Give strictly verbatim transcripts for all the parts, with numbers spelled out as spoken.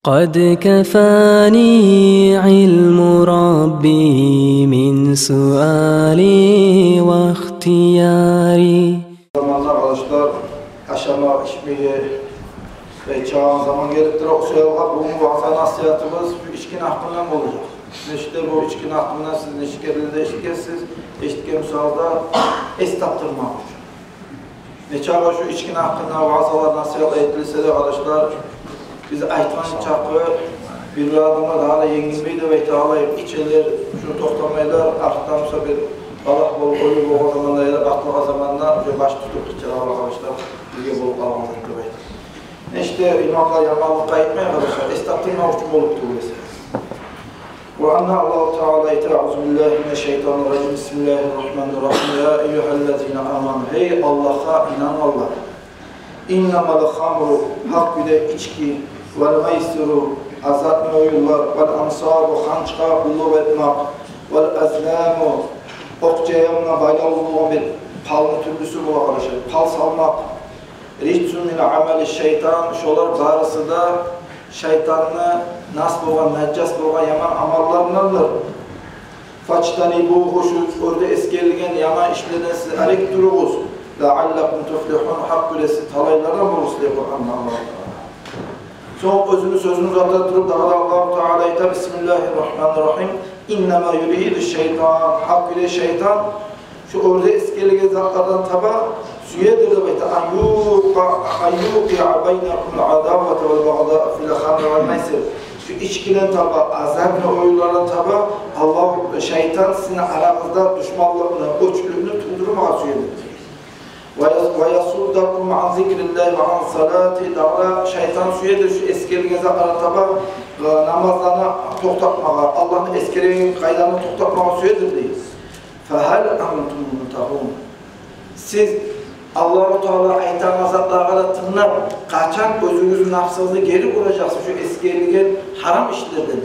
قد كفاني علم ربي من سؤالي واختياري. Заманда, къардашлар, ашама, ичмеге чагъан заман гелип тура. Шо саялы бугюн ваъза-насигьатыбыз шу ичкини гьакъындан болажакъ. Нечик де бу ичкини гьакъындан сиз нече керен де эшитгенсиз, эшитген бусагъыз да эс тапдырмакъ учун. Нечакъы шу ичкини гьакъында ваъзалар, насигьатлар этилсе де, къардашлар, биз айтгъан чакъы бир-бир адамлар дагъы да енгилмей деп айта алайым. Ичелер, шу токътамайлар, артдан буса бир балагь болуп, оьлюп болгъан заманда яда батлагъан заманда уже баш тутуп къычыралар, къардашлар, бирге болуп къалгъан зат деп айта. Нечик де имамлар яманлыкъгъа айтмай, къардашлар, эс тапдырмакъ учун болуп тюгюл эсе. Къуранда Аллагьу Таала айта: أعوذ بالله من الشيطان الرجيم. بسم الله الرحمن الرحيم. يا أيها الذين آمنوا. Гьей Аллагьгъа инангъанлар. إنما الخمر, гьакъ кюйде ички, والميسر, азартный оюнлар, والأنصاب, ханчгъа къуллукъ этмакъ, والأزلام, окъ-жай булан байлавлу болгъан бир палны тюрлюсю бола, къардашлар, пал салмакъ. رجس من عمل الشيطان, шолар барысы да шайтанны нас болгъан, нажас болгъан яман амалларындандыр. فاجتنبوه, шу оьрде эсгерилген яман ишлерден сиз арек туругъуз. لعلكم تفلحون, гьакъ кюйде сиз талайлылардан болурсуз, дей Къуранда Аллагьу Таала. Сонг оьзюню сёзюн узата туруп, дагъы да Аллагьу Таала айта: بسم الله الرحمن الرحيم. إنما يريد الشيطان, гьакъ кюйде шайтан шу оьрде эсгерилген затлардан таба сюедир деп айта. أن يوقع، أن يوقع بينكم العداوة والبغضاء في الخمر والميسر. Шу ичкиден таба, азартный оюнлардан таба Аллагь, шайтан сизин арагъызда душманлыкъны, оьчлюкню тувдурмагъа сюедир. ويص-، ويصدكم عن ذكر الله وعن الصلاة. Дагъы да шайтан сюедир шу эсгерилген затлардан таба, э, намазланы токътатмагъа, Аллагьны эсгереген къайданы токътатмагъа сюедир, дей. فهل أنتم منتهون. Сиз Аллагьу Таала айтагъан затлагъа да тынглап, къачан оьзюгюзню напсыгъызны гери буражакъсыз шу эсгерилген гьарам ишлерден?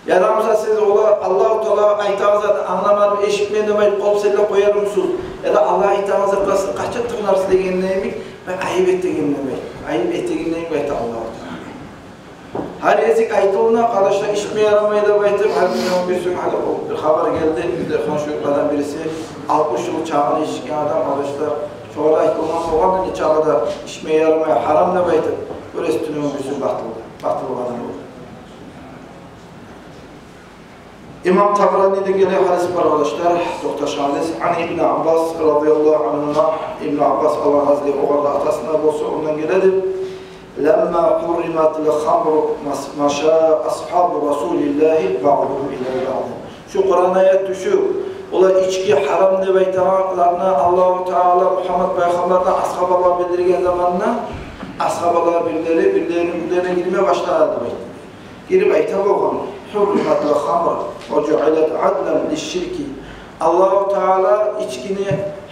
Яда буса сиз олар Аллагьу Таала айтагъан затны англамадым, эшитмедим деп айтып къоюп сиз де къоярмысыз? Яда Аллагь айтагъан затгъа сиз къачан тынгларсыз дегенде йимик, мен айып этегенде йимик, айып этегенде йимик айта Аллагьу Таала. Гьар гезик айтылына, къардашлар, ичме ярамай деп айтып, гьар гюн бир сёз, гьали о бир хабар гелди, бизде хоншу юртлагъа бириси, алтмыш йыл чагъына ичген адам, къардашлар, шогъар айтылгъан болгъан да, нечакъы да ичме ярамай, гьарам деп айтып, бирис тюнегюн бирисин батылгъан, батылгъан адам болду. Имам Табараниден геле гьадис бар, къардашлар, токъташгъан гьадис. عن ابن عباس رضي الله عنهما, Ибн Аббас, Аллагь рази болсун, огъар да, атасына болсун, ондан геле деп: لما حرمت الخمر مشى أصحاب رسول الله بعضهم إلى بعض. Шу Къуран аят тюшюп, олар ички гьарам деп айтагъан затны Аллагьу Таала Мугьаммат пайхаммаргъа, асгьабалагъа билдирген заманда, асгьабалар бирлери бирлерини уьйлерине гирме башлагъан деп айта. Гирип айта болгъан: حرمت الخمر وجعلت عدلا للشرك. Аллагьу Таала ичкини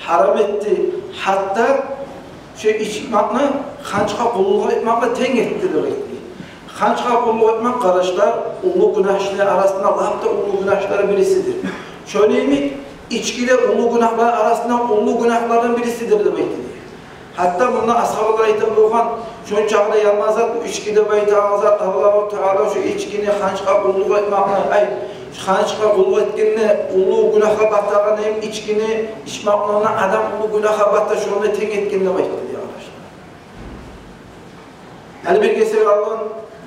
гьарам этди, гьатта шу ичмекни ханчгъа къуллукъ этмекге тенг этди деп айтды. Ханчгъа къуллукъ этмек, къардашлар, уллу гюнагь ишлер арасында лап да уллу гюнагь ишлерден бирисидир. Шону йимик ички де уллу гюнагьлар арасында уллу гюнагьлардан бирисидир деп айтды. Гьатта мунда асгьабалар айта болгъан, шончакъы да яман зат бу ички деп айтагъан зат, Аллагьу Таала шу ичкини ханчгъа къуллукъ этмекни, ай, ханчгъа къуллукъ этгенде уллу гюнагьгъа батагъан йимик ичкини ичмекни де адам уллу гюнагьгъа бата, шону тенг этген деп айтды, дей, къардашлар. Гьали бир гесек алдын,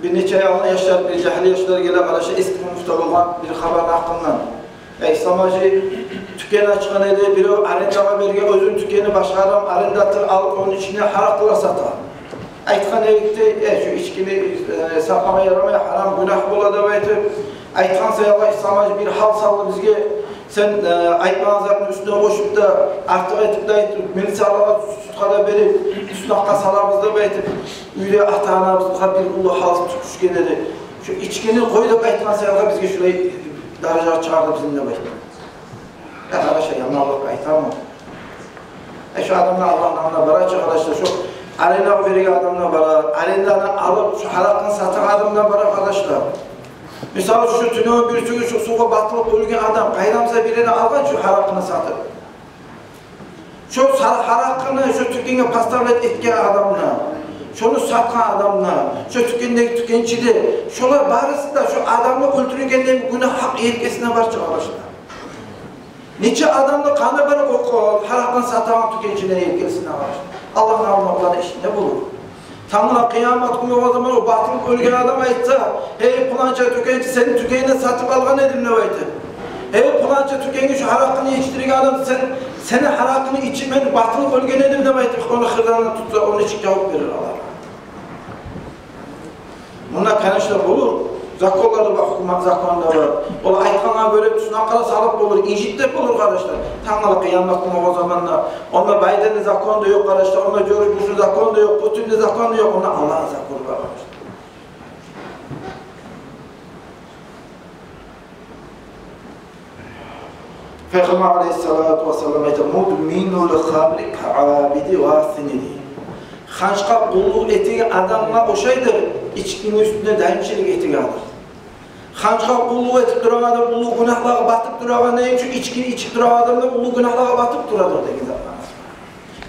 бир нече ай алдын яшлар, бир жагьил яшлар геле, къардашлар, эсгирип муфта болгъан бир хабарны гьакъындан. Я, Ислам-гьажи тюкен ачгъан эди, бирев арендагъа берген оьзюню тюкенин, башгъа адам арендатор алып, ону ичине гьаракъылар сата. Айтгъан эдик де, э, шу ичкини, э, сатмагъа ярамай, гьарам, гюнагь бола деп айтып. Айтгъан саялы Ислам-гьажи бир гьал салды бизге. Сен, э, айтмагъан затны уьстюне къошуп да, артыкъ этип де айтып, милицияларгъа, судгъа да берип, туснакъгъа салабыз деп айтып, уьйде ата-анабызгъа бир уллу гьал тюшген эди. Шу ичкини къой деп айтгъан саялы бизге шулай даражагъа чыгъарды бизин деп айтды. Я, къардашлар, яманлыкъ айтамы? Э, шу адамлар Аллагьны алдына бара чы, къардашлар, шу арендагъа берген адамлар бара, аренданы алып, шу гьаракъыны сатагъан адамлар бара, къардашлар. Мисал, шу тюнегюн бирисигиз шу сувгъа батылып оьлген адам, къайдан буса бир ерине алгъан шу гьаракъыны сатып. Шу са-, гьаракъыны шу тюкенге поставлять этген адамны, Шону сатгъан адам да, шо тюкендеги тюкенчи де, шолар барысы да шо адамны оьлтюргенден гюнагь гьакъ елкесине бар чы, къардашлар. Нече адамны къаны бар о, о гьаракъны сатагъан тюкенчини елкесине, къардашлар. Аллагьны алдында оланы иши не болур? Тангала къыямат гюн болгъан заман о батыл оьлген адам айтса: «Гьей, пуланча тюкенчи, сени тюкенингден сатып алгъан эдим», — деп айтып. «Гьей, пуланча тюкенге шо гьаракъны ичдирген адам, сен, сени гьаракъынгны ичип мен батыл оьлген эдим», — деп айтып, ону хырдандан тутса, ону нечик жавап берир Аллагь? Мунда, конечно, болур. Законлар да бар, гьукумат законлары да бар. Ол айтгъангъа гёре тюшюне къараса, алып болур, инжитип болур, къардашлар. Тангала къыямат гюн болгъан заманда онда Байденни закону да ёкъ, къардашлар, онда Джордж Бушну закону да ёкъ, Путинни закону да ёкъ, онда Аллагьны закону бар, къардашлар. Пайхаммар алейгьиссалату вассалам айта: «Мудминул хамри каабиди васини», — дей. Ханчгъа къуллукъ этеген адамгъа ошайдыр ичкини уьстюнде даимчилик этеген адам. Ханчгъа къуллукъ этип турагъан адам уллу гюнагьлагъа батып турагъан йимик, шу ичкини ичип турагъан адам да уллу гюнагьлагъа батып турадыр деген зат.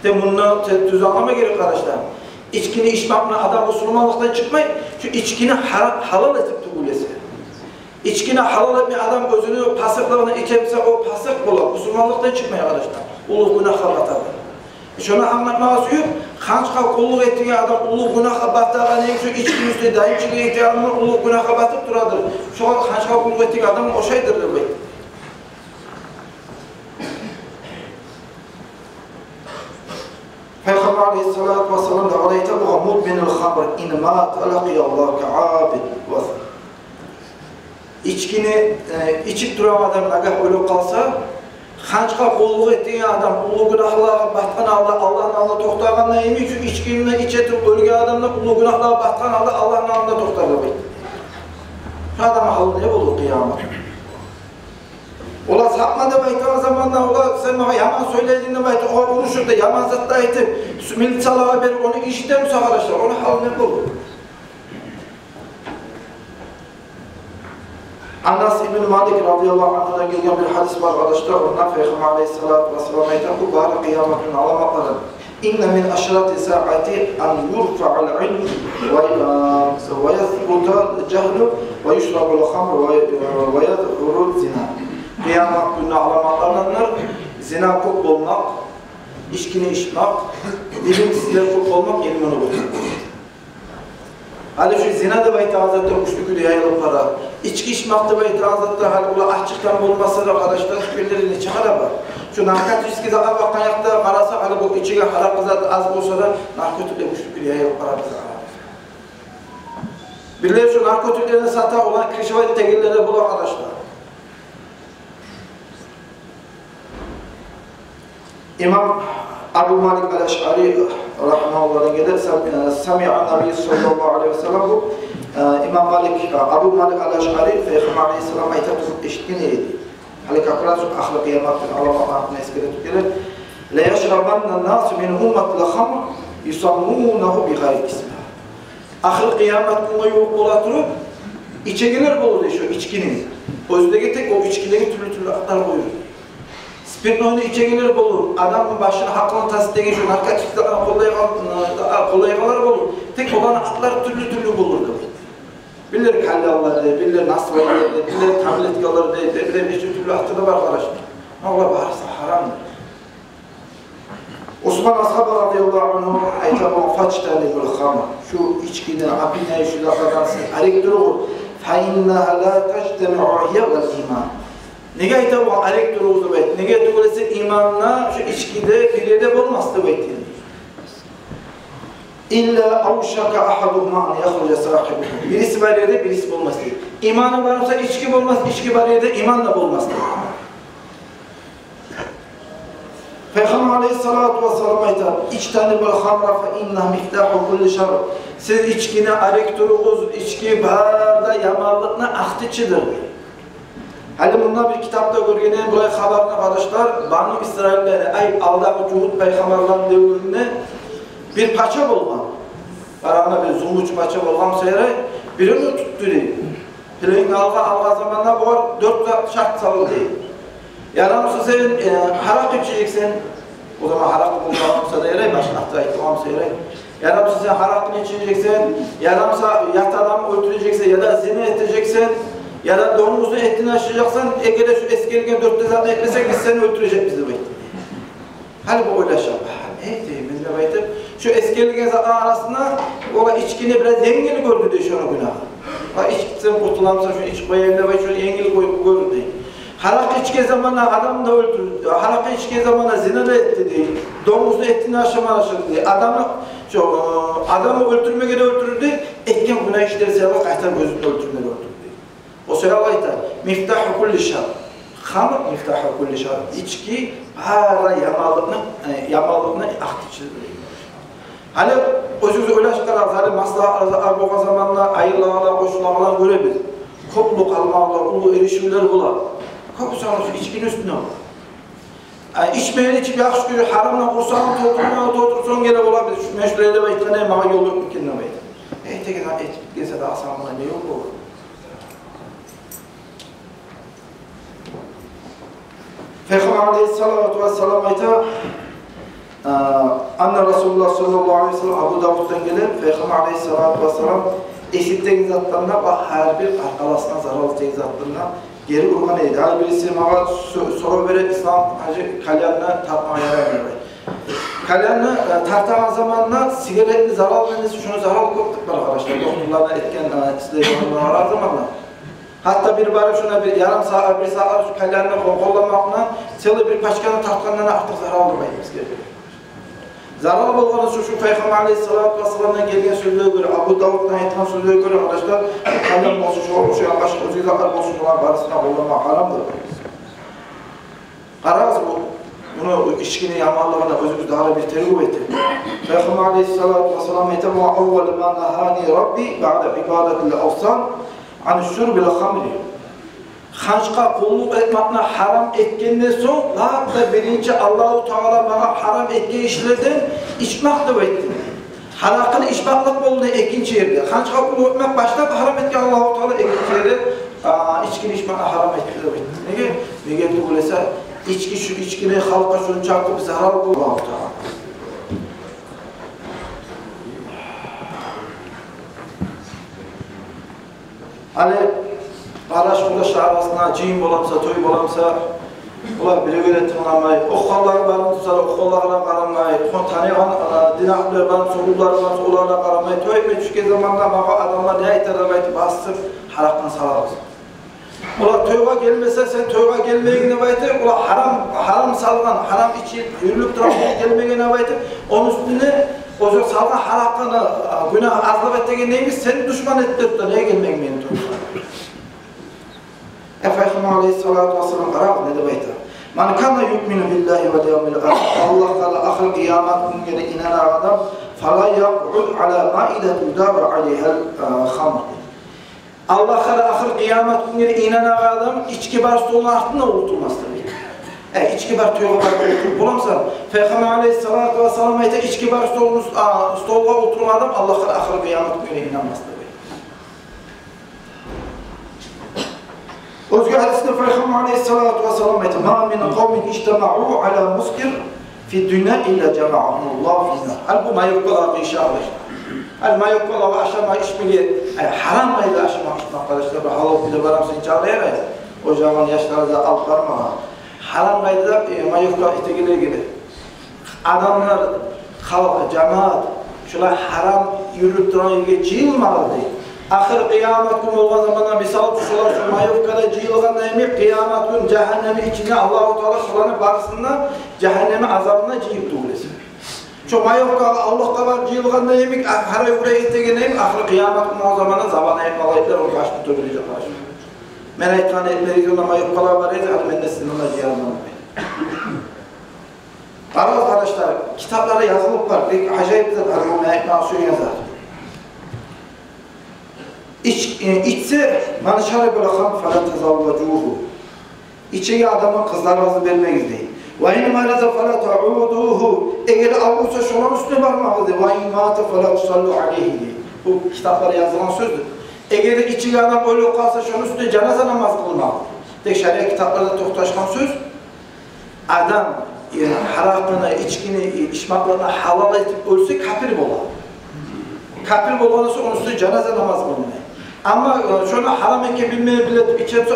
Де мунда те-, тюз англама герек, къардашлар. Ичкини ичмек булан адам бусурманлыкъдан чыкъмай, шу ичкини гьара-, гьалал этип тюгюл эсе. Ичкини гьалал этмей адам оьзюню пасыкълыгъына иче буса, о пасыкъ бола, бусурманлыкъдан чыкъмай, къардашлар. Уллу гюнагьгъа батады. Шону англатмагъа сююп, ханчгъа къуллукъ этеген адам уллу гюнагьгъа батагъан йимик, шу ичкини уьстюнде даимчилик этеген адам уллу гюнагьгъа батып турадыр. Шогъар ханчгъа къуллукъ этеген адам ошайдыр деп айта. Пайхаммар алейгьиссалату вассалам дагъы да айта бугъар: «Мудминул хамр ин мата лакъияллагьа каабидин васин». Ичкини, э, ичип турагъан адам нагагь оьлюп къалса, ханчгъа къуллукъ этеген адам уллу гюнагьлагъа батгъан гьалда Аллагьны алдында токътагъан йимик, шу ичкини иче туруп оьлген адам да уллу гюнагьлагъа батгъан гьалда Аллагьны алдында токътар деп айта. Шу адамны гьалы не болур къыямат? Олар сатма деп айтагъан заманда, олар: «Сен магъа яман сёйлединг», — деп айтып, огъар урушуп да, яман зат да айтып, милициягъа берип, ону инжитеми, къардашлар, ону гьалы не болур? Анас ибн Малик радияллагьу анхудан гелген бир гьадис бар, къардашлар. Онда Пайхаммар алейгьиссалату вассалам айта: «Бу бары къыяматны аламатларыдан. Инна мин ашрати саати ан юрфаал илму ва, ва язбутал жагьлу ва юшрабул хамру ва, ва язгьуру зина». Къыямат гюнню аламатларындандыр зина кёп болмакъ, ичкини ичмек, билимсизлер кёп болмакъ, илмуну кёп болмакъ. Гьали шу зина деп айтагъан зат да гючлю кюйде яйылып бара. Ички ичмек деп айтагъан зат да, гьали булар ачыкъдан болмаса да, къардашлар, тюкенлерде нече гьала бар. Шу наркотический затгъа бакъгъан якъда къараса, гьали бу ичеген гьаракъы зат аз болса да, наркотик де гючлю кюйде яйылып бара бизде. Бирлер шу наркотиклени сата, олар крышевать этегенлер де бола, къардашлар. Имам Абу Малик ал-Ашъари рагьимагьуллагьдан геле, сам-, э, самиъа Набий саллаллагьу алайгьи ва саллам, бу, э, имам Малик, э, Абу Малик ал-Ашъари Пайхаммар алайгьиссалам айта туруп эшитген эди. Гьали как раз ахыр къыямат гюн аламатларын эсгере туруп геле: «Ла яшрабанна насу мин умматил хамр юсаммунагьу би гъайри исмигьа». Ахыр къыямат гюнге ювукъ бола туруп, ичегенлер болур дей шо ичкини. Оьзлеге тек о ичкилеге тюрлю-тюрлю атлар къоюлур. Спиртнойну ичегенлер болур. Адамны башына, гьакъылын тас этеген шо наркотиклени къоллайгъан, э, къоллайгъанлар болур. Тек оланы атлары тюрлю-тюрлю болур дей. Бирлер калялар дей, бирлер насвайлар дей, бирлер таблеткалар дей, бирлер нече тюрлю аты да бар, къардашлар. Олар барысы гьарамдыр. Усман асгьаба радияллагьу анху айта болгъан: «Фажтанибул хамр». Шу ичкини, опьяняющий затлардан сиз арек туругъуз. «Фа иннагьа ла тажтамиъу гьия вал иман». Неге айта болгъан арек туругъуз деп айта? Неге тюгюл эсе иман да шу ичкиде бир ерде болмас деп айта. «Илла авшака агьадугьума ан яхружа сагьибугьу». Бириси бар ерде бириси болмас дей. Иманы бар буса, ички болмас, ички бар ерде иман да болмас дей. Пайхаммар алайгьиссалату вассалам айта: «Ижтанибул хамра фа иннагьа мифтагьу кулли шарр». Сиз ичкини арек туругъуз, ички бары да яманлыкъны ахтычыдыр. Гьали мунда бир китапда гёргенмен булай хабарны, къардашлар, Бану Исраиллени, ай, алдагъы жугьут пайхаммарланы девюрюнде бир пача болгъан. Барагъына бир зулмучу пача болгъан буса ярай, биревню тутду дей. Пленге алгъа, алгъан заманда бугъар дёрт зат шарт салды дей. Ярамыса сен, э, гьаракъы ичежексен, о заман гьаракъы болмагъан буса да ярай, башгъа затны айтмагъан буса ярай. Ярамаса сен гьаракъыны ичежексен, ярамаса ят адамны оьлтюрежексен, яда зина этежексен, яда донгузну этин ашажакъсан, эгер де шу эсгерилген дёрт де затны этмесенг, биз сени оьлтюрежекбиз деп айтды. Гьали бу ойлаша, гьа, не этейим мен деп айтып, шу эсгерилген затланы арасында ола ичкини бираз енгил гёрдю дей шону гюнагьы. Ва ички ичсем къутуламсан, шуну ичип къояйым деп айтып, шону енгил гё-, гёрдю дей. Гьаракъы ичген заманда адамны да оьлтюрдю, гьаракъы ичген заманда зина да этди дей, донгузну этин ашама башлады дей, адамны, шо, адамны оьлтюрмеге де оьлтюрдю дей, этген гюнагь ишлери саялы къайтарып оьзюн оьлтюрмеге оьлтюрдю дей. О саялы айта: «Мифтаху кулли шарр». Хамр мифтаху кулли шарр. Ички бары да яманлыкъны, э, яманлыкъны ахтычыдыр. Гьали оьзюгюз ойлашып къарагъыз, гьали маслагьатлар болгъан заманда айрылагъанлар, къошулагъанлар гёребиз. Кёп уллу къалмагъаллар, уллу эришивлер бола. Кёп саны ичкини уьстюнде бола. А, ичмейин ичип, яхшы гюню гьарамдан къурсагъын толтурма, толтуруп сонг геле бола, биз шу, мен шулай деп айтгъан эдим, магъа ёл ёкъму экен деп айтып. Э, тегене этип гетсе де, асан муна не ёл бола? Пайхаммар алейгьиссалату вассалам айта, а, анна Расулуллагь саллаллагьу алейгьи ва саллам, Абу Давуддан геле, Пайхаммар алейгьиссалату вассалам эситтеген затларына ва гьар бир къаркъарасына зарал этеген затларына гери ургъан эди. Гьали бириси магъа со-, сорав бере: «Ислам гьажи, кальянны тартмагъа ярамаймы?» Кальянны, э, тартагъан заманда сигаретни зарал мен десе, шону зарал кёп деп бар, къардашлар. Докторлар да этген, э, исследованиелер бар заманда. Гьатта бир барып шуна бир ярым сагьат, бир сагьат шу кальянны къо-, къолламакъ булан целый бир пачканы тартгъандан артыкъ зарал деп айтмагъа герек. Зарал болгъаны шу, шу Пайхаммар алейгьиссалату вассаламдан гелген сёзлеге гёре, Абу Давуддан айтгъан сёзлеге гёре, къардашлар, кальян болсун, шу, шу янбаш, оьзге затлар болсун, булар барысын да къолламакъ гьарамдыр. Къарагъыз, бу, муну, ичкини яманлыгъына оьзюгюз дагъы бир тергев этигиз. Пайхаммар алейгьиссалату вассалам айта: «Ва аввалу ма нагьани Рабби баъда ибадатил авсан ан шурбил хамри». Ханчгъа къуллукъ этмекни гьарам этгенден сонг, лап да биринчи Аллагьу Таала магъа гьарам этген ишлерден ичмек деп айтды. Гьаракъыны ичмеклик болду экинчи ерде. Ханчгъа къуллукъ этмек башлап, гьарам этген Аллагьу Таала экинчи ерде, а, ичкини ичмекни гьарам этди деп айтды. Неге? Неге тюгюл эсе, ички шу, ичкини халкъгъа шунчакъы бир зарал болду Аллагьу Таала. Гьали къараш-къураш арасында жыйын боламса, той боламса, олар биревге де тынгламай, охханлары бармы буса, охханлагъа да къарамай, оххан таныгъан, а, дин агьлюлер бармы буса, уллулары бармы буса, олагъа да къарамай, той этме тюшген заманда магъа адамлар не айтар деп айтып, басып, гьаракъдан салабыз. Олар тойгъа гелмесе, сен тойгъа гелмегин деп айтып, олар гьарам, гьарам салгъан, гьарам ичип, юрюлюп турагъан гелмеген деп айтып, ону уьстюне оьзю салгъан гьаракъыны, а, гюнагьы азлап этеген деймиз, сени душман этип турду, неге гелмеген мени тойгъа? Э, Пайхаммар алейгьиссалату вассалам, къарагъыз, не деп айта: «Ман кана юъмину биллагьи вал явмил ахир». Аллагьгъа да, ахыр къыямат гюнге де инанагъан адам, «фала якъуд ала маидатин юдару алайгьал, а, хамр». Аллагьгъа да, ахыр къыямат гюнге де инанагъан адам ички бар столну артында олтурмас деп айта. Э, ички бар тойгъа барып олтуруп боламсан? Пайхаммар алейгьиссалату вассалам айта, ички бар столну, а, столгъа олтургъан адам Аллагьгъа да, ахыр къыямат гюнге де инанмас деп айта. Оьзге гьадисде Пайхаммар алейгьиссалату вассалам айта: «Ма мин къавмин ижтамаъу ала мускир фи дунья илла жамаъагьумуллагьу фи нар». Гьали бу маёвкалагъа къыйышагъан. Гьали маёвкалагъа ашама ичмеге, э, гьарам къайда ашама ичмек, къардашлар, бир гьалал кюйде барамса, иншааллагь, ярай. О жагъын яшлар да алып бармагъа. Гьарам къайда, э, маёвка этегенлер геле. Адамлар, халкъ, жамаат, шулай гьарам юрюлюп турагъан ерге жыйылмагъыз дей. Ахыр къыямат гюн болгъан заманда, мисал учун, шулар шу маёвкада жыйылгъанда йимик, къыямат гюн жагьаннемни ичинде Аллагьу Таала шуланы барысын да жагьаннемни азабына жыйып тюгюл эсе. Шу маёвкагъа, авлакъгъа барып жыйылгъанда йимик, а, гьарай-гьурай этегенде йимик, ахыр къыямат гюн болгъан заманда забанайып малайиклер ону башын тёбележек, къардашлар. Мен айтгъанны этмегиз, онда маёвкалар бар эди, гьали мен де сизин онда жыярман. Къарагъыз, къардашлар, китапларда язылып бар, бек ажайып зат, гьали мен айтмагъа сюеген зат. Ич-, э, ичсе, «ман шарибал хамр фала тазавважугьу». Ичеген адамгъа къызларыгъызны бермегиз дей. «Ва ин марида фала таудугьу». Эгер авруса, шону уьстюне бармагъыз дей. «Ва ин мата фала тусаллу алайгьи» дей. Бу китапларда язылгъан сёздюр. Эгер ичеген адам оьлюп къалса, шону уьстюне жаназа намаз къылмагъыз. Тек шариат китапларда токъташгъан сёз. Адам, э, гьаракъыны, ичкини, э, ичмекликни гьалал этип оьлсе, капир бола. Капир болгъан сонг ону уьстюне жаназа намаз къылынмай. Амма, э, шону гьарам экенин билмей билип ичип,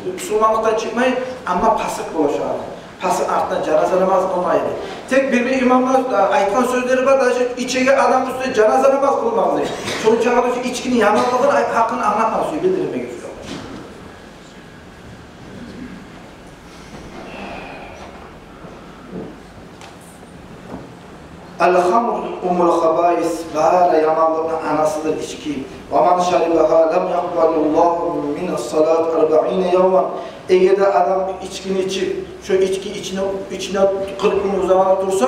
бусурманлыкъдан чыкъмай, амма пасыкъ бола шо адам. Пасыкъны артындан жаназа намаз къылмай эди. Тек бир-бир имамлар, э, айтгъан сёзлери бар, даже ичеген адамны уьстюне жаназа намаз къылмагъыз дей. Шону чагъырып, ичкини яманлыгъын, ай-, гьакъын англатмагъыз, билдирмегиз. الخمر أم الخبائث, бары яманлыкъны анасыдыр ички. ومن شربها لم يقبل الله منه صلاة أربعين يوما. Эгер де адам ичкини ичип, шо ички ичине, ичине къыркъ гюн узагъына турса,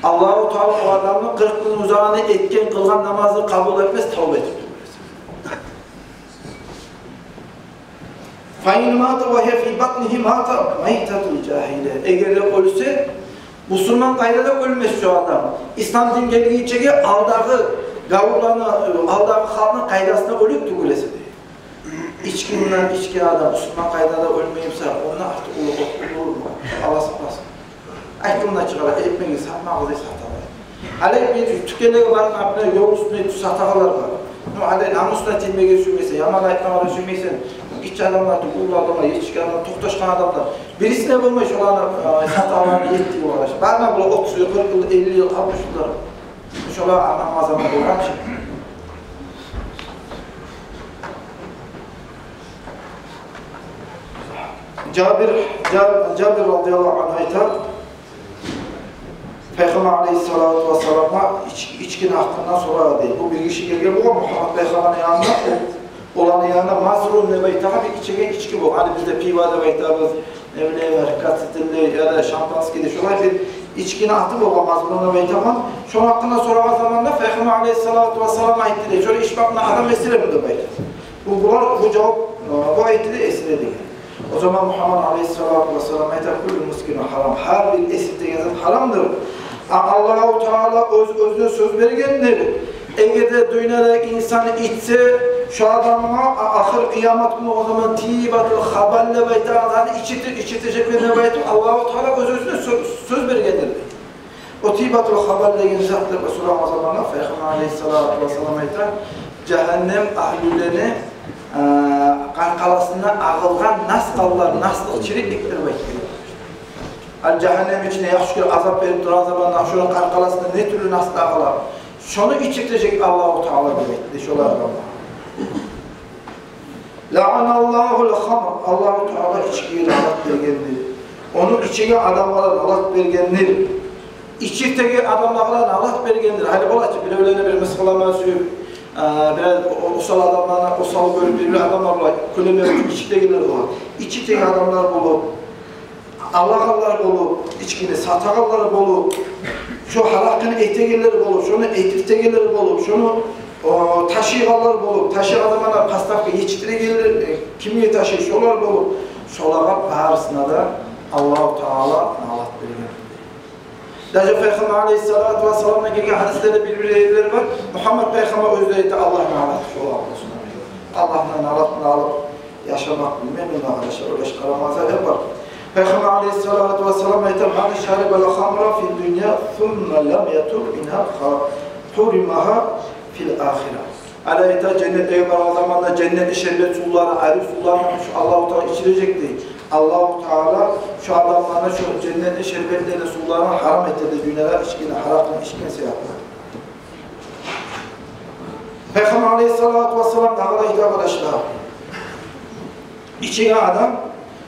Аллагьу Таала о адамны къыркъ гюн узагъына этген, къылгъан намазын къабул этмес, тавба этип турмас. فإن مات وهي في بطنه مات ميتة الجاهلية. Эгер де оьлсе, бусурман къайдада оьлмес шо адам. Ислам дин гелгинчеге алдагъы гавурланы, алдагъы халкъны къайдасында оьлюп тюгюл эсе де. Ички булан ичген адам бусурман къайдада оьлмей буса, ондан артыкъ уллу къоркъув болурму? Аллагь сакъласын. Айтгъандан чыгъара, этмегиз, сатмагъыз дей саталар. Гьали бир тюкенлеге барып, например, ёл уьстюнде сатагъанлар бар. Ну, гьали намусуна тиймеге сюймейсен, яман айтмагъа да сюймейсен. Гиччи адамлар, уллу адамлар, етишген адамлар, токъташгъан адамлар. Бирисине болмай шоланы, э, сатагъанланы етти йыл къараш. Барына бола отуз йыл, къыркъ йыл, элли йыл, алтмыш йыллар. Шолар англама заман болгъан чы. Жабир, Жаб-, Жабир радияллагьу ангьу айта, Пайхаммар алайгьиссалату вассаламгъа ич-, ичкини гьакъындан сорады дей. Бу бир гиши гелген болгъан Мугьаммат пайхаммарны янына, о-, оланы янына Мазрун деп айтагъан бир ичеген ички болгъан. Гьали бизде пиво деп айтабыз, не билейим, ракоцетелли яда шампанский деп, шолай бир ичкини аты болгъан, Мазрун деп айтагъан. Шону гьакъында сорагъан заманда Пайхаммар алайгьиссалату вассалам айтды дей: «Шону ичмек булан адам эсилеми?» — деп айтды. Бу, булар, бу жавап, э, бу айтды дей: «Эсиле», — деген. О заман Мугьаммат алайгьиссалату вассалам айта: «Куллу мускирин гьарам». Гьар бир эсилтеген зат гьарамдыр. А Аллагьу Таала оьз-, оьзюне сёз бергендир. Эгер де дюньяда инсан ичсе, шо адамгъа а-, ахыр къыямат гюню о заман тыйбатул хабал деп айтагъан затны ичирте-, ичиртежекмен деп айтып, Аллагьу Таала оьз-, оьзюне сё-, сёз бергендир. О тыйбатул хабал деген зат деп сорагъан заманда Пайхаммар алайгьиссалату вассалам айта: «Жагьаннем агьлюлени, э, къаркъарасындан агъылгъан нас къанлар, наслыкъ чирик экдирмейди». Ал жагьаннем ичинде яхшы кюйде азап берип турагъан заманда шону къаркъарасындан не тюрлю нас агъыла, шону ичиртежек Аллагьу Таала деп айтды шолар адамлагъа. «Лаъаналлагьул хамр». Аллагьу Таала ичкиге налат бергендир. Ону ичеген адамлагъа налат бергендир. Ичиртеген адамлагъа налат бергендир. Гьали бола чы, биревлени бир мысгъыллама сююп, э, бираз о-, осал адамланы осал гёрюп, бир-бир адамлар бола, кюлеме ичиртегенлер бола. Ичиртеген адамлар болуп, алагъанлар болуп, ичкини сатагъанлар болуп, шо гьаракъыны этегенлер болуп, шону этиртегенлер болуп, шону, о, ташыйгъанлар болуп, ташыйгъан адамлар, поставка етишдирегенлер, э, кимге ташый, шолар болуп, шолагъа барысына да Аллагьу Таала налат берген. Даже Пайхаммар алайгьиссалату вассаламдан гелген гьадислерде бир-бир ерлер бар. Мугьаммат пайхаммар оьзю де айта: «Аллагьны налаты шолагъа болсун». Аллагьны налатын алып яшамакъ билмей, мунда, къардашлар, оьлеш къарамаса да бар. Пайхаммар алайгьиссалату вассалам айта: «Ман шарибал хамра фид дунья сумма лам ятуб мингьа ха-, гьуримагьа фил ахира». Гьали айта, женнетге баргъан заманда женнетни шербет сувлары, арив сувларын шо Аллагьу Таала ичирежек дей. Аллагьу Таала шо адамланы шо женнетни шербетлерини сувларын гьарам этер дей, дюньяда ичкини, гьаракъны ичген себепли. Пайхаммар алайгьиссалату вассалам дагъы да айта, къардашлар: ичеген адам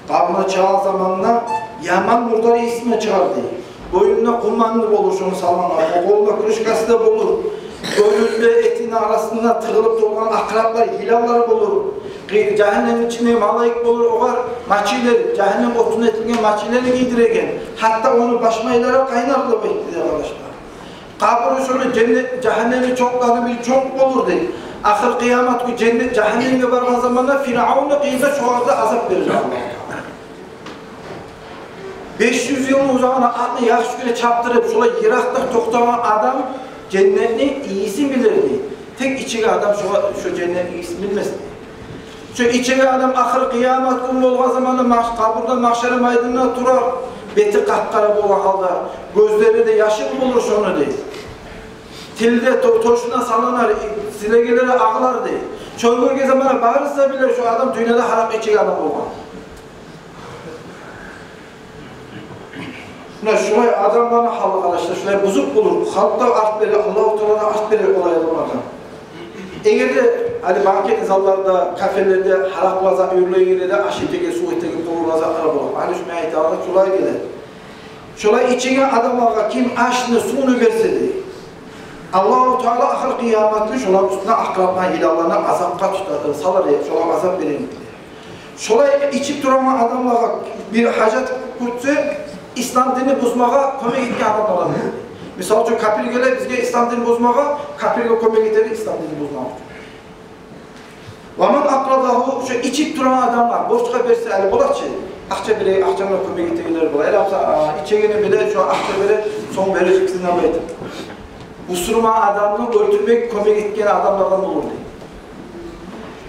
къабурдан чыгъагъан заманда яман мурдар ийис булан чыгъар дей. Боюнунда къуманды болур шону салгъанлар, къолунда кружкасы да болур. Боюнунда, этини арасында тыгъылып тургъан акъраплар, йыланлар болур. Къый-, жагьаннемни ичинде малайик болур, огъар мачилер, жагьаннем отундан этилген мачилер гийдиреген. Гьатта ону башмайлары къайнар деп айтды дей, къардашлар. Къабуру шону женнет, жагьаннемни чонкъланы бир чонкъ болур дей. Ахыр къыямат гюн женнет, жагьаннемге баргъан заманда Фиръавнну къыйында шогъар да азап берер Аллагьу Таала. Беш юз йылны узагъына атны яхшы кюйде чапдырып, шолай йыракъда токътагъан адам женнетни ийисин билер дей. Тек ичеген адам шо, шо женнетни ийисин билмес дей. Шо ичеген адам ахыр къыямат гюн болгъан заманда мах-, къабурда, магьшар майданында турар, бети къап-къара болгъан гьалда, гёзлери де яшыл болур шону дей. Тилде то-, тёшюне салынар, и-, силегенлери агъылар дей. Шону гёрген заманда барысы да билер, шо адам дюньяда гьаракъы ичеген адам болгъан. Муна шулай адамланы гьалы, къардашлар, шулай бузукъ болур. Халкъ да арт берер, Аллагьу Таала да арт берер олай адамлагъа. Эгер де гьали банкетный залларда, кафелерде гьаракъылар зат юрюлеген ерде, аш этеген, сув этеген, къурулар затлар бола. Гьали шу мен айтагъаным шулай геле. Шолай ичеген адамлагъа ким ашны, сувну берсе де, Аллагьу Таала ахыр къыямат гюн шоланы уьстюне акърапланы, йыланланы азапгъа тутар, салар, я, шолагъа азап берер. Шолай ичип турагъан адамлагъа бир гьажат гёрсе, ислам динни бузмагъа кёмек этген адамлар. Мисал учун, капир геле бизге ислам динни бузмагъа, капирге кёмек этер ислам динни бузмагъа. Ва ман акърадагьу, шо ичип турагъан адамгъа, борчгъа берсе, гьали бола чы, акъча бере, акъча булан кёмек этегенлер бола. Гьали болса, а, ичегенин биле, шо акъча бере, сонг бережексиз деп айтып. Бусурман адамны оьлтюрмек кёмек этген адамлардан болур дей.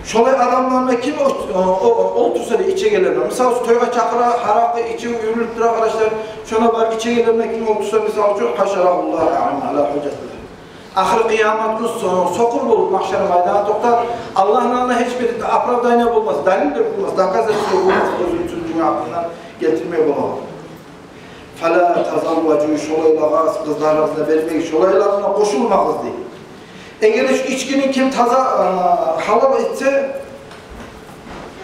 Шолай адамланы ким о-, о-, о-, олтурса дей ичегенлер. Мисал учун, тойгъа чакъыра, гьаракъы ичип юрюлюп тура, къардашлар. Шонда бар ичегенлер ким олтурса, мисал учун, гьашарагьуллагьу аъма ала гьужжатиллагь. Ахыр къыямат гюн со-, сокъур болуп магьшар майданына токътар. Аллагьны алдына гьеч бир оправдание болмас, далил де болмас, доказательство болмас, оьзюню сёзюню артындан гелтирмеге бола. Фала тазавважу, шолайлагъа къызларыгъызны бермегиз, шолайларына къошулмагъыз дей. Эгер шу ичкини ким таза, а, гьалал этсе,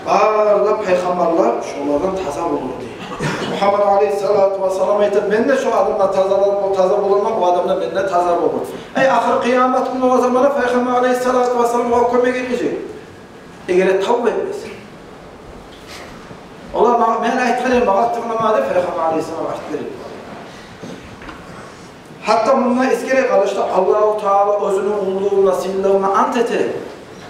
бары да пайхаммарлар шолардан таза болур дей. Мугьаммад алейгьиссалату вассалам айтып: «Мен де шо адамдан таза бол-, таза боламан, о адам да менден таза болур». Ай, ахыр къыямат гюн о заманда Пайхаммар алейгьиссалату вассалам огъар кёмек этмежек. Эгер де тавба этмесе. Олар ма-, мен айтгъан эдим, магъа тынглама деп, Пайхаммар алейгьиссалам айтып берди. Гьатта мунда эсгере, къардашлар, Аллагьу Таала оьзюню уллулугъуна, сыйлылыгъына ант эте.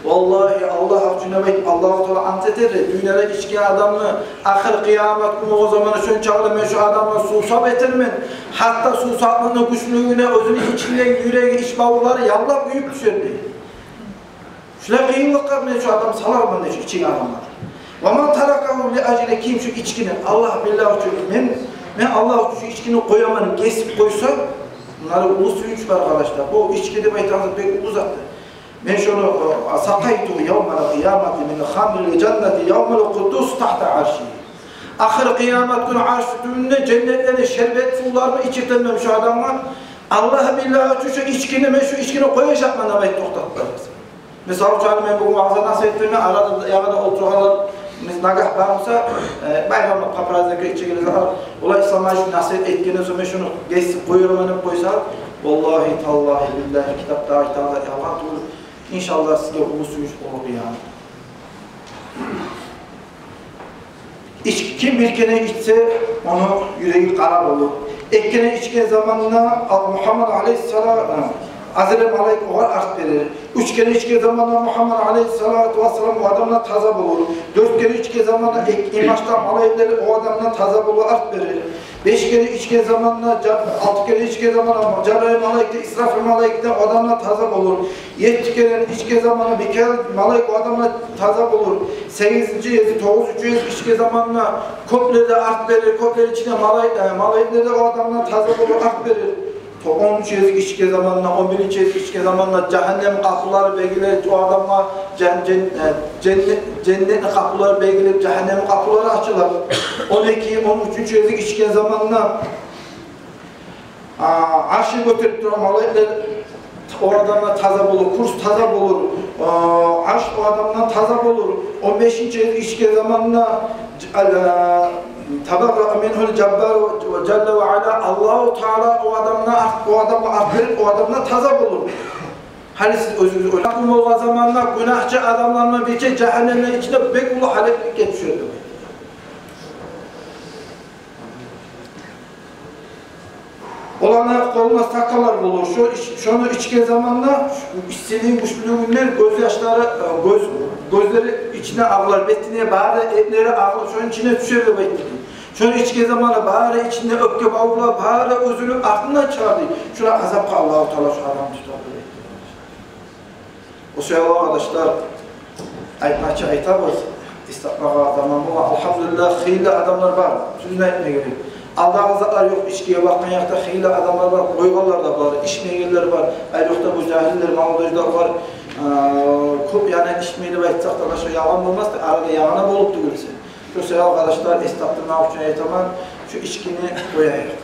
Валлагьи, Аллагь учун деп айтып, Аллагьу Таала ант эте де, дюньяда ичген адамны ахыр къыямат гюн о заманда шончакъы мен шу адамдан сувсап этермен. Гьатта сувсаплыкъны гючлюгюне оьзюню ичиндеги юреги, ич бавлары яллап уьюп тюшер дей. Шулай къыйынлыкъгъа мен шу адамны саларман дей, шу ичеген адамланы. Ва ман таракагьу ли ажли, ким шу ичкини Аллагь, биллагь учун, мен, мен Аллагь учун шу ичкини къояман, гесип къойса, мунда уллу сююнч бар, къардашлар. Бу ички деп айтагъан зат бек уллу затдыр. Мен шону, э, сакъайтугьу явмал къиямати мин хамрил жаннати явмал къуддус тагьта арши. Ахыр къыямат гюн арш тюбюнде женнетлени шербет сувларыны ичиртемен шу адамгъа. Аллагь, биллагь учун, шу ичкини, мен шу ичкини къояжакъман деп айтып токътатып къояжакъсан. Мисал учун, мен бугюн ваъза насигьат этдим, арада, ягъада олтургъанлар, биз нагагь бармаса, э, байрамлыкъгъа, праздникге ичегенлер, олар исламлар учун насигьат этгенден сонг мен шуну гесип къоярман деп къойса, валлагьи, таллагьи, биллагьи, китапда айтагъан зат ялгъан тюгюл. Иншаллагь, сизге уллу сююнч болур, яни. Ички, ким бир керен ичсе, ону юреги къара болур. Эки керен ичген заманда ал-, Мугьаммад алейгьиссалам, э, Азраил малайик огъар арт берер. Уьч керен ичген заманда Мугьаммад алейгьиссалату вассалам о адамдан таза болур. Дёрт керен ичген заманда эк-, инг башда малайиклер о адамдан таза болуп арт берер. Беш керен ичген заманда, жа-, алты керен ичген заманда Жабраил малайик де, Исрафил малайик де о адамдан таза болур. Етти керен ичген заманда Микаил малайик о адамдан таза болур. Сегизинчи гезик, тогъузунчу гезик ичген заманда кёклер де арт берер, кёклер ичинде малай-, э, малайиклер де о адамдан таза болуп арт берер. То-, онунчу гезик ичген заманда, он биринчи гезик ичген заманда жагьаннем къапулары белгилер о адамгъа, жан-, жан-, э, женне-, женнетни къапулары белгилеп, жагьаннемни къапулары ачылар. Он эки, он уьчюнчю гезик ичген заманда А, аршны гётерип турагъан малайиклер о адамдан таза болур, курс таза болур, а, арш о адамдан таза болур. Он бешинчи гезик ичген заманда ж-, ал-, а, табарраъа мингьул жаббару ва жалла ва ала, Аллагьу Таала о адамдан арт-, о адамгъа арт берип, о адамдан таза болур. Гьали сиз оьзюгюз ойлап, къул болгъан заманда гюнагьчы адамланы бирче жагьаннемни ичинде бек уллу гьалекликге тюшер. Оланы къолунда стаканлар болур. Шо ич-, шону ичген заманда, шу иссилигин гючлюлюгюнден гёзьяшлары, э, гёз-, гёзлери ичине агъылар, бетине, бары этлери агъылып, шону ичине тюшер деп айтды. Шону ичген заманда бары ичинде оьпке бавурлар бары уьзюлюп артындан чыгъар дей. Шолай азапгъа Аллагьу Таала шу адамны тутар деп айтды. О саялы, къардашлар, айтмакъчы айтабыз, эсгермеге заман болгъан. Алгьамдулиллагь, хыйлы адамлар бар. Сёзюн айтма герек. Алдагъы затлар ёкъ, ичкиге бакъгъан якъда хыйлы адамлар бар, къойгъанлар да бар, ичмейгенлер бар, айрокъда бу жагьиллер, молодёжь да бар. Э, кёп, яни, ичмей деп айтсакъ да, башгъа ялгъан болмас да, арада ягъына болуп тюгюл эсе. Шо саялы, къардашлар, эс тапдырмакъ учун айтаман, шу ичкини къояйыкъ.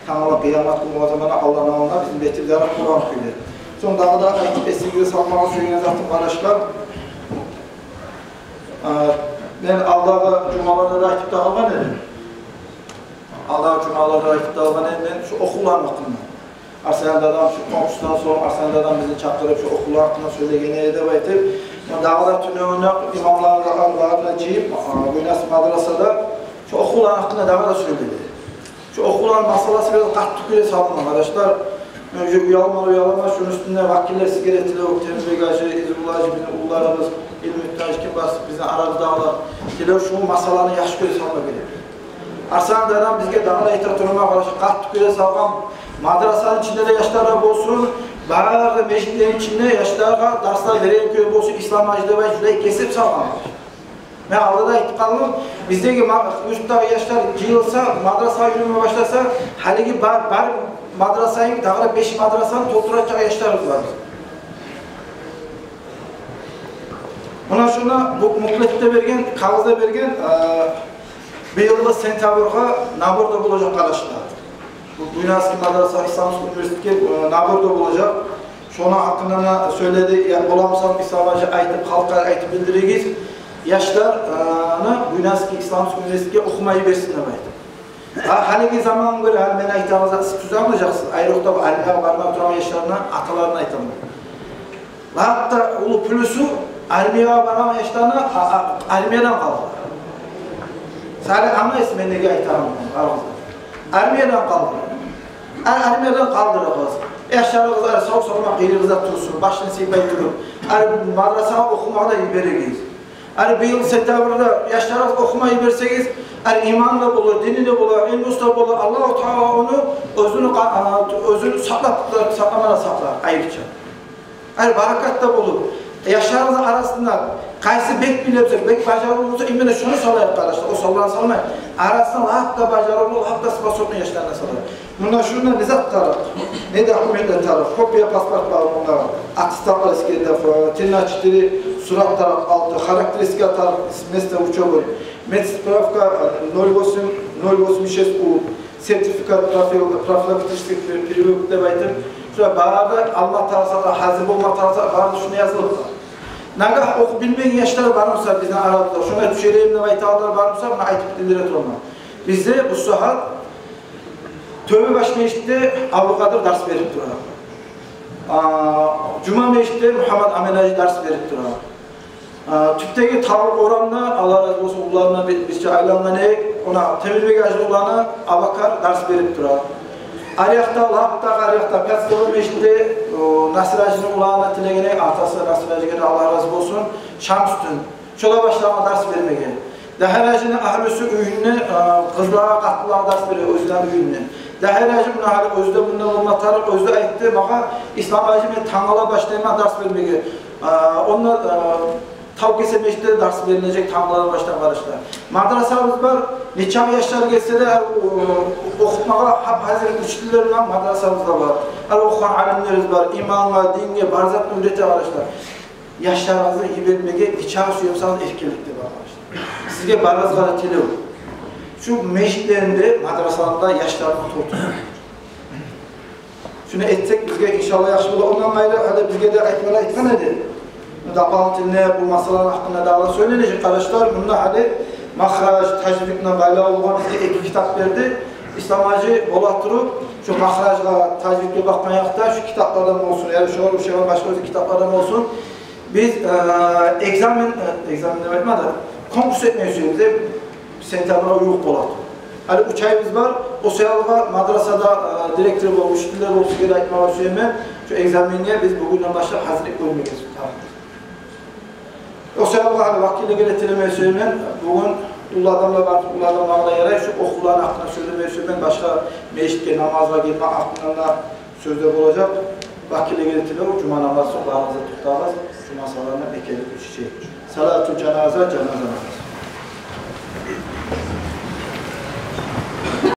Тангала къыямат гюн болгъан заманда Аллагьны алдында бизин бетибиз ярыкъ болгъан кюйде. Сонг дагъы да айтып эсигизге салмагъа сюеген затым, къардашлар, э, мен алдагъы жумаларда да айтып да къалгъан эдим. Алдагъы жумаларда айтып да къалгъан эдим мен шу охувланы гьакъында. Арсандан шу къоншудан сонг, Арсандан бизин чакъырып, шу охувланы гьакъында сёйлеген эди деп айтып. Муна дагъы да тюнегюн имамланы да, алимлени де жыйып, а, Буйнакск мадрасада шу охувланы гьакъында дагъы да сёйледи. Шу охувланы масъаласы бираз къатты кюйде салынды, къардашлар. Мен уже уялма, уялма, шуну уьстюнде вакиллер сизге де тилев, Темирбек гьажи, Избулла гьажи, бизин уллуларыбыз, Илмутдин гьажи, ким бар бизин арабыздагъылар, тилев шу масъаланы яхшы кюйде салма герек. Арсандан бизге дагъы да айта тураман, къардашлар, къатты кюйде салгъан. Мадрасаны ичинде де яшлар болсун, бары да межитлени ичинде яшлагъа дарслар береген кюйде болсун, Ислам гьажи деп айтып, шулай кесип салгъан. Мен алда да айтып къалдым, биздеги ма-, юртдагъы яшлар жыйылса, мадрасагъа юрюме башласа, гьалиги бар, бар мадрасаны, дагъы да беш мадрасаны толтуражакъ яшларыбыз бар. Муна шунда бу буклет де берген, кагъыз да берген, э, быйылгъы сентябрьгъа набор да болажакъ, къардашлар. Бу Буйнакский мадраса, исламский университетге, э, набор да болажакъ. Шону гьакъында да сёйледи, я, боламысан, Ислам гьажи, айтып, халкъгъа айтып билдиригиз, яшланы, э, Буйнакский исламский университетге охумагъа йиберсин деп айтып. Гьа, гьалиги замангъа гёре, гьали мен айтагъан затны сиз тюз англажакъсыз. Айрокъда бу армиягъа барма турагъан яшланы аталарына айтаман. Лап да уллу плюсу, армиягъа барагъан яшланы а-, а-, армиядан къалдыра. Сен англайсан мен неге айтаман, къарагъыз. Армиядан къалдыра. А, армиядан къалдырыгъыз. Яшларыгъыз, ар сав-саламат къырыйыгъызда турсун, башын сыйпай туруп, ар мадрасагъа охумагъа да йиберигиз. Ар быйыл сентябрьде яшларыгъыз охумагъа йиберсегиз, ар иман да болур, дини де болур, илмусу да болур. Аллагьу Таала ону оьзюню къа-, а, оьзюню сакълап, сакъламагъа сакълар, айрыча. Ар баракат да болур. Яшларыгъызны арасында къайсы бек биле буса, бек бажарывлу буса, именно шону салайыкъ, къардашлар. О салгъан салмай. Арасында лап да бажарывлу, лап да способный яшланы салайыкъ. Мунда шунда не зат тарыкъ? Не документлер тарыкъ? Копия паспорт бар мунда. Аттестатлар эсгериле, тирна четыре, сурат тарыкъ алты, характеристика тарыкъ, с места учёбы, медсправка, э, ноль восемь, ноль восемьдесят шесть У, сертификат профил-, профилактических при-, прививок деп айтып. Шулар бары да алма тарыкъ, гьазир болма тарыкъ, бары да шунда язылып бар. Нагагь охуп билмеген яшлар бар буса бизин арабызда, шунда тюшерейим деп айтагъанлар бар буса, муна айтып билдире тураман. Бизде бу сагьат Тёбе баш межитде Абдулкъадыр дарс берип тура. А, жума межитде Мугьаммат Амин гьажи дарс берип тура. А, тюпдеги Тавлукъ орамда, Аллагь рази болсун, уланына би-, бирче айлангъан эдик, она Темирбек гьажи уланы Абакар дарс берип тура. Арякъда, лап да арякъда, Пятсторон межитде, о, Насир гьажини уланы тилеген эдик, атасы Насир гьажиге де Аллагь рази болсун, Шамсутдин. Шо да башлагъан дарс бермеге. Дагьир гьажини агьлюсю уьюнде, э, къызлагъа, къатынлагъа дарс бере оьзюню уьюнде. Дагьир гьажи муна гьали оьзю де мунда болма тарыкъ, оьзю айтды магъа, Ислам гьажи, мен тангала башлайман дарс бермеге. Э, онда, э, Тавкесе межитде дарс берилежек тангала башлап, къардашлар. Мадрасабыз бар, нечакъы яшлар гелсе де, э, охутмагъа гьап-гьазир учительлер булан мадрасабызда бар. Гьали охугъан алимлерибиз бар, имангъа, динге, бар затны уьйрете, къардашлар. Яшларыгъызны йибермеге нечакъы сюе бусагъыз, эркинлик де бар, къардашлар. Сизге барыгъызгъа да тилев. Шу межитлеринде, мадрасаларда яшларыгъызны тартыгъыз. Шуну этсек, бизге, иншаллагь, яхшы болар. Ондан къайры, гьали бизге де айтмагъа айтгъан эди. Дополнительно бу масъаланы гьакъында дагъы да сёйленежек, къардашлар. Мунда гьали махраж, тажвид булан байлавлу болгъан бизге эки китап берди. Ислам гьажи бола туруп, шу махражгъа, тажвидге бакъгъан якъда шу китаплардан болсун, яда шолар ушагъан башгъа оьзге китаплардан болсун. Биз, э, экзамен, э, экзамен деп айтма да, конкурс этмеге сюебиз, сентябрьге ювукъ болат. Гьали уьч айыбыз бар, о саялы мадрасада, э, директор болуп, учительлер болуп, сизге де айтмагъа сюемен, шу экзаменге биз бугюнден башлап гьазирлик гёрмеге сюебиз. О саялы гьали вакиллеге де тилемеге сюемен, бугюн уллу адамлар бар, уллу адамлагъа да ярай, шу охувланы гьакъында сёйлемеге сюемен, башгъа межитге намазгъа гелмек гьакъында да сёз де болажакъ. Вакиллеге де тилев, жума намаз сонг барыгъыз да токътагъыз, шу масъаланы экелип учучу. Салату жаназа, жаназа намаз.